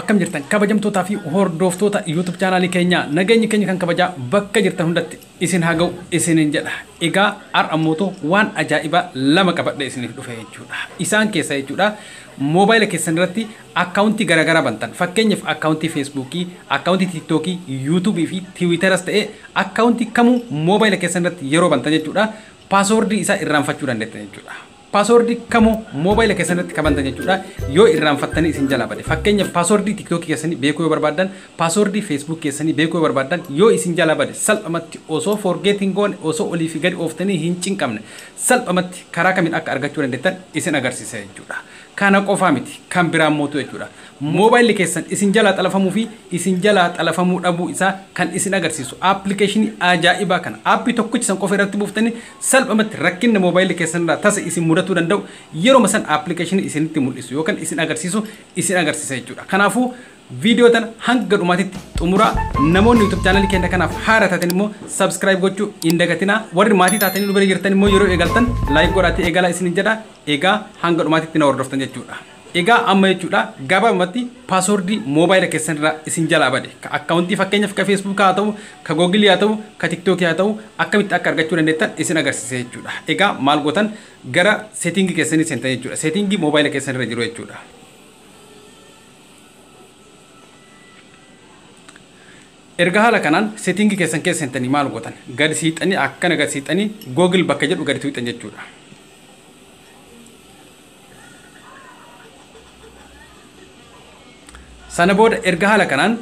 Akkam jirtan kabajamtootaa fi hordoftoota YouTube chaanaalii keenyaa, nageenyi keenya kan kabajaa bakka jirtan hundatti isin haa ga'u isiniin jedha. Egaa har'a ammoo waan ajaa'ibaa lama qabadhee isiniif dhufe jechuudha. Isaan keessa jechuudha moobaayila keessan irratti akkaawuntii garaagaraa bantan. Fakkeenyaaf akkaawuntii Feesbuukii, akkaawuntii Tiiktookii, Yuutuubii fi Tiwiitaras ta'ee akkaawuntii kamuu moobaayila keessan irratti yeroo bantan jechuudha paaswoordii isaa irraanfachuu dandeettan jechuudha. Paaswoordii kamuu moobaayila keessan irratti qabantan jechuudha yoo irraanfattanii isin jalaa bade. Fakkeenyaaf paaswoordii Tiiktookii keessanii beekuu yoo barbaaddan, paaswoordii Feesbuuk keessanii beekuu yoo barbaaddan, yoo isin jalaa bade salphumatti osoo forgeetiin goone, osoo olii fi gadi ooftanii hin cinqamne, salphumatti karaa kamiin akka argachuu dandeettan isin agarsiisa jechuudha. Kana qofaa miti, kan biraan mootu jechuudha. Moobaayilli keessan isin jalaa xalafamuu fi isin jalaa xalafamuu dhabuu isaa kan isin agarsiisu aappilikeeshinii ajaa'ibaa kana aappii tokkicha san qofa irratti buuftanii salphumatti rakkinna moobaayilli keessan irraa tasa isin mudatuu danda'u yeroo san aappilikeeshinii isinitti mul'isu yookaan isin agarsiisu isin agarsiisa jechuudha. Kanaafuu viidiyoo tana hanga dhumaatitti xumuraa. Namoonni YouTube chaanalii keenya kanaaf haara taatan immoo subscribe gochuu hin dagatinaa. Warri maatii taatanii nu bira jirtan immoo yeroo eegaltan like godhaatii eegalaa isinin jedha. Egaa hanga dhumaatitti na hordoftan jechuudha. Egaa amma jechuudha gabaabumatti paaswoordii moobaayila keessan irraa isin jalaa bade ka akkaawuntii, fakkeenyaaf ka Feesbuuk haa ta'u, ka Googilii haa ta'u, ka Tiktookii haa ta'u, akkamitti akka argachuu dandeettan isin agarsiisa jechuudha. Egaa maal gootan? Gara seetingii keessanii seentan jechuudha. Seetingii moobaayila keessan irra jiru jechuudha. Erga haala kanaan seetingii keessan keessa seentanii maal gootan? Gadi siixanii, akkana gadi siixanii, Google bakka jedhu gadi tuqxan jechuudha. Sana booda erga haala kanaan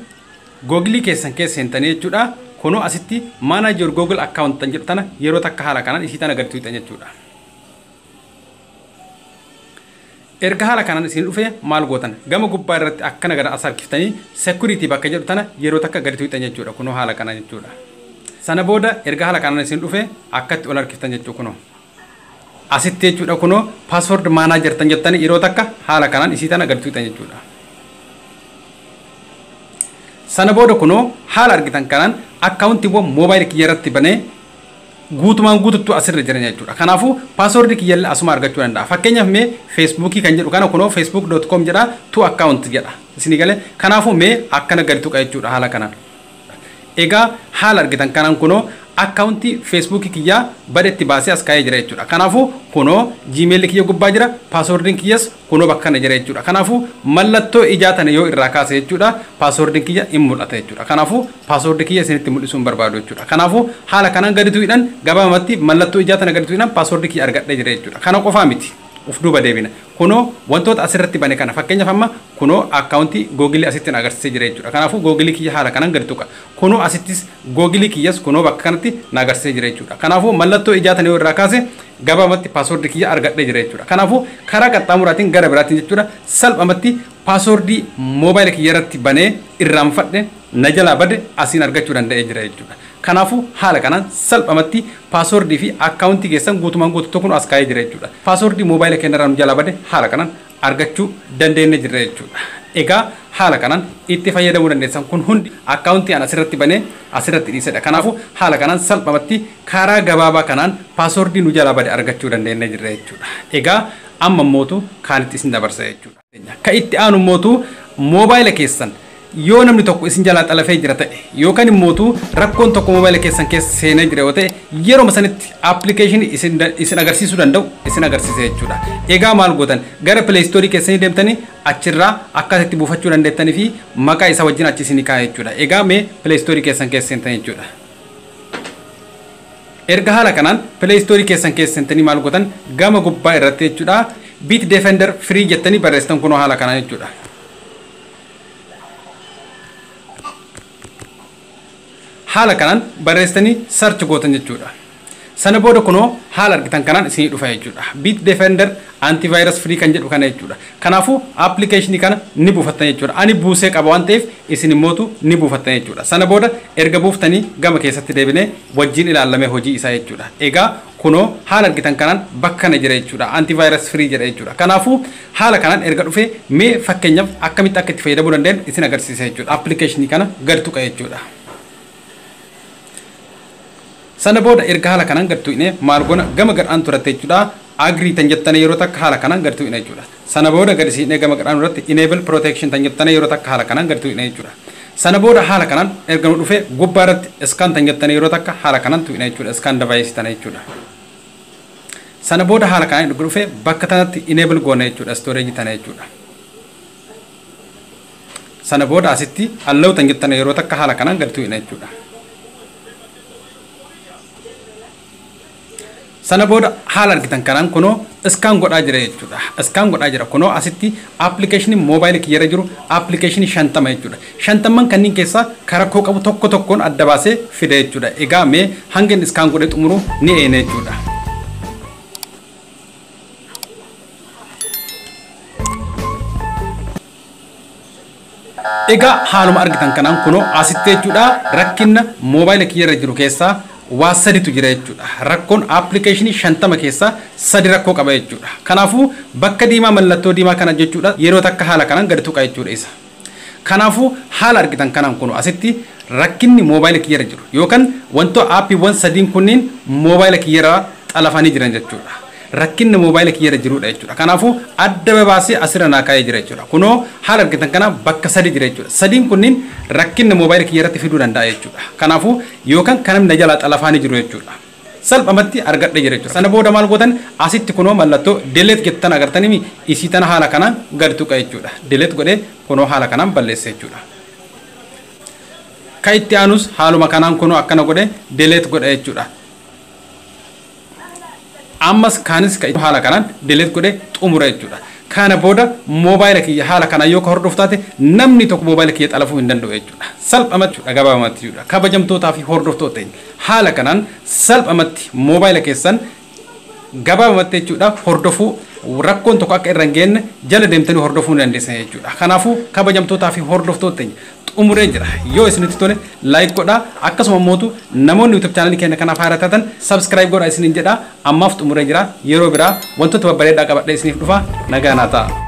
Googilii keessan keessa seentanii jechuudha. Kunoo asitti "Manage your Google account" kan jedhu tana yeroo takka haala kanaan isii tana gadi tuqxan jechuudha. Erga haala kanaan isin dhufe maal gootan? Gama gubbaa irratti akkana gara as harkiftanii "Security" bakka jedhu tana yeroo takka gadi tuqxan jechuudha. Kunoo haala kanaan jechuudha. Sana booda erga haala kanaan isin dhufe akkatti ol harkiftan jechuudha kunoo. Asitti jechuudha kunoo "Password manager" tan jettanii yeroo takka haala kanaan isii tana gadi tuqxan jechuudha. Sana booda kunoo haala argitan kanaan akkaawuntiiwwan moobaayilii kiyya irratti banee guutumaan guututtu asirra jiran jechuudha. Kanaafuu paaswoordii kiyyallee asuma argachuu danda'a. Fakkeenyaaf mee Feesbuukii kan jedhu kana kunoo facebook.com jedha, to account jedha. Isinii galee? Kanaafuu mee akkana gadi tuqa jechuudha haala kanaan. Egaa haala argitan kanaan kunoo akkaawuntii Feesbuukii kiyyaa badetti baasee as kaa'ee jira jechuudha. Kanaafuu kunoo Jiimeelli kiyya gubbaa jira, paaswoordiin kiyyas kunoo bakka kana jira jechuudha. Kanaafuu mallattoo ijaa tana yoo irraa kaase jechuudha paaswoordiin kiyya in mul'ata jechuudha. Kanaafuu paaswoordii kiyya isinitti mul'isuu hin barbaadu jechuudha. Kanaafuu haala kanaan gadi tuqidhaan gabaabumatti mallattoo ijaa tana gadi tuqidhaan paaswoordii kiyya argadhee jira jechuudha. Kana qofaa miti. Uf duuba deebina. Kunoo wantoota asirratti bane kana, fakkeenyaaf amma kunoo akkaawuntii Googilii asitti agarsiisee jira jechuudha. Kanaafuu Googilii kiyya haala kanaan gadi tuqa. Kunoo asittis Googilii kiyyas kunoo bakka kanatti na agarsiisee jira jechuudha. Kanaafuu mallattoo ijaa tana yoo irraa kaase gabaabumatti paaswoordii kiyya argadhee jira jechuudha. Kanaafuu karaa qaxxaamuraatiin gara biraatiin jechuudha salphumatti paaswoordii moobaayila kiyya irratti banee irraanfadhe na jalaa bade asiin argachuu danda'ee jira jechuudha. Kanaafuu haala kanaan salphumatti paaswoordii fi akkaawuntii keessan guutumaan guututti kun as kaa'ee jira jechuudha. Paaswoordii moobaayila keenya irraa nu jalaa bade haala kanaan argachuu dandeenye jirra jechuudha. Egaa haala kanaan itti fayyadamuu dandeessan. Kun hundi akkaawuntii an asirratti banee asirratti dhiisedha. Kanaafuu haala kanaan salphumatti karaa gabaabaa kanaan paaswoordii nu jalaa bade argachuu dandeenye jirra jechuudha. Egaa amma mootu kaanitti isin dabarsa jechuudha. Ka itti aanu mootu moobaayila keessan yoo namni tokko isin jalaa xalafee jira ta'e yookaan immootu rakkoon tokko moobaayila keessan keessa seenee jira yoo ta'e yeroo sanitti aappilikeeshinii isin agarsiisuu danda'u isin agarsiisa jechuudha. Egaa maal gootan? Gara Play Store keessanii deemtanii achirraa akkasitti buufachuu dandeettanii fi maqaa isaa wajjin achi isinii kaa'e jechuudha. Egaa mee Play Store keessan keessa seentan jechuudha. Erga haala kanaan Play Store keessan keessa seentanii maal gootan? Gama gubbaa irratti jechuudha Bitdefender Free jettanii barreessitan kunoo haala kanaan jechuudha. Haala kanaan barreessitanii search gootan jechuudha. Sana booda kunoo haala argitan kanaan isinii dhufa jechuudha. Bitdefender Antivirus Free kan jedhu kana jechuudha. Kanaafuu aappilikeeshinii kana ni buufattan jechuudha. Ani buusee qaba waan ta'eef isin immootu ni buufattan jechuudha. Sana booda erga buuftanii gama keessatti deebinee wajjin ilaallamee hojii isaa jechuudha. Egaa kunoo haala argitan kanaan bakka kana jira jechuudha. Antivirus Free jedha jechuudha. Kanaafuu haala kanaan erga dhufee mee fakkeenyaaf akkamitti akka itti fayyadamuu dandeenyu isin agarsiisa jechuudha. Aappilikeeshinii kana gadi tuqa jechuudha. Sana booda erga haala kanaan gad tuqnee maal goona? Gama gadhaan turatte jechuudha. "Agree" tan jettanii yeroo takka haala kanaan gad tuqna jechuudha. Sana booda gadi siinee gama gadhaan irratti enable protection tan jettanii yeroo takka haala kanaan gadi tuqna jechuudha. Sana booda haala kanaan erga nu dhufee gubbaa irratti scan tan jettanii yeroo takka haala kanaan tuqna jechuudha. Scan device tana jechuudha. Sana booda haala kanaan erga dhufee bakka tanatti enable goona jechuudha. Storage tana jechuudha. Sana booda asitti allow tan jettanii yeroo takka haala kanaan gadi tuqna jechuudha. Sana booda haala argitan kanaan kunoo scan godhaa jira jechuudha. Scan godhaa jira kunoo asitti appilikeeshinii moobaayilii kiyyarra jiru appilikeeshinii 50 jechuudha. 50 kanneen keessaa rakkoo qabu tokko tokkoon adda baasee fida jechuudha. Egaa mee hanga inni scan godhee xumuru ni eena jechuudha. Egaa haaluma argitan kanaan kunoo asitti jechuudha rakkina moobaayilii kiyyarra jiru keessaa waa saditu jira jechuudha. Rakkoon appilikeeshinii 50 keessaa 3 rakkoo qaba jechuudha. Kanaafuu bakka diimaa mallattoo diimaa kana jechuudha yeroo takka haala kanaan gadi tuqa jechuudha isa. Kanaafuu haala argitan kanaan kun asitti rakkinni moobaayila kiyyarra jiru yookaan wantoota aappiiwwan sadiin kunniin moobaayila kiyyarra xalafanii jiran jechuudha. Rakkinni moobaayila kiyyarra jirudha jechuudha. Kanaafuu adda babaasee asirra naa kaa'ee jira jechuudha. Kunoo haala argitan kana bakka sadi jira jechuudha. Sadiin kunniin rakkinni moobaayila kiyyarratti fiduu danda'a jechuudha. Kanaafuu yookaan kan namni jalaa xalafaanii jiru jechuudha. Salphumatti argadhee jira jechuudha. Sana booda maal gootan asitti kunoo mallattoo delete jettan agartanii isii tana haala kanaan gadi tuqa jechuudha. Delete godhee kunoo haala kanaan balleessa jechuudha. Kan itti aanus haaluma kanaan kunoo akkana godhee delete godha jechuudha. Ammas kaanis kan haala kanaan delete godhee xumura jechuudha. Kana booda moobaayila kiyya haala kanaan yoo ka hordoftaate namni tokko moobaayila kiyya xalafuu hin danda'u jechuudha. Salphumatti gabaabumatti jechuudha. Kabajamtootaa fi hordoftoota haala kanaan salphumatti moobaayila keessan gabaabumatti jechuudha hordofuu rakkoon tokko akka irra hin geenye jala deemtanii hordofuu ni dandeessan jechuudha. Kanaafuu kabajamtootaa fi hordoftoota xumuree jira. Yoo isinitti tole like godhaa, akkasuma immoo namoonni YouTube channel keenya kanaaf haaraa taatan subscribe godhaa isiniin jedha. Ammaaf xumuree jira. Yeroo biraa wantoota babbareedaa qabadhee isiniif dhufa. Nagaa naa ta'a.